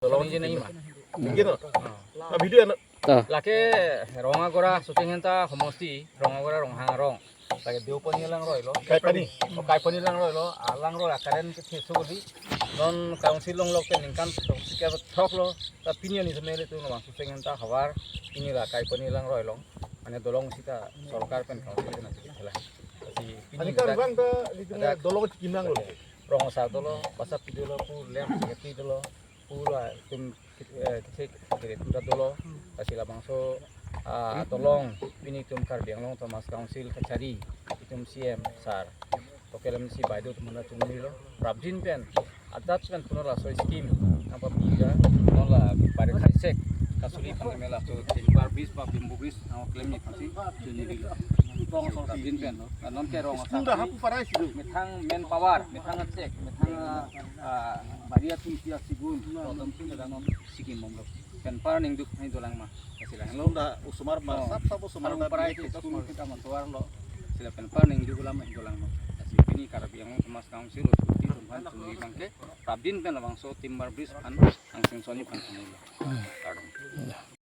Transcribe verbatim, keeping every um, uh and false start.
Tolong je nai ma. Gino. Ah, video ano? To. Lake Rongagora Sucheng Henta homosti, Rongagora Ronghang arong. Lake Deopani alangroi lo. Kaipani. O Kaipani alangroi lo. Alangroi akaren ke theso di. Non council longlok pen ningkan throksi kethok lo. Ta pini arni semele tu nang Sucheng Henta havar. Pini la Kaipani alangroi long. Mane dolong sita sorkar pen council pen nanti thela. Si pini Ani kan dak bang ta di tengah ada dolong chikimang lo. Rong Asar dolo, basa pi dolo, pu lem sekti dolo, pu la itum, eh, kethek kere pu ta dolo, lasi labangso, ah, dolong, pini itum Karbi Anglong Autonomous Council kachari, itum C M sir, toke lem si baido atum mane chungrilo, prapjin pen, adat pen puno laso scheme, nangpapi ga, non la bare khaisek, kasuli pangkeme laso, timbar bridge ba bamboo bridge, nang klem ni phansi, chungrilo. Prapjin pen, non ke Rong Asar. School dah hapu parai situ. Methang manpower, methang achek, methang, ah, ah, bari atum sia sigun, atum sia danon sikim bomlo. Pen par ningduk nai dolang ma. Kasi lang lo. School dah osomar ma, Oh. sap sap osomar Haru dah parai beli ke school school. Kita matuar lo. Sila pen par ningduk lam dolang ma. Kasi pini Karbi Anglong Autonomous Council lo, kuti tum phan chungri bangke. Prapjin pen labangso timbar bridge phan, angsing soni phan chungri lo. Kardom.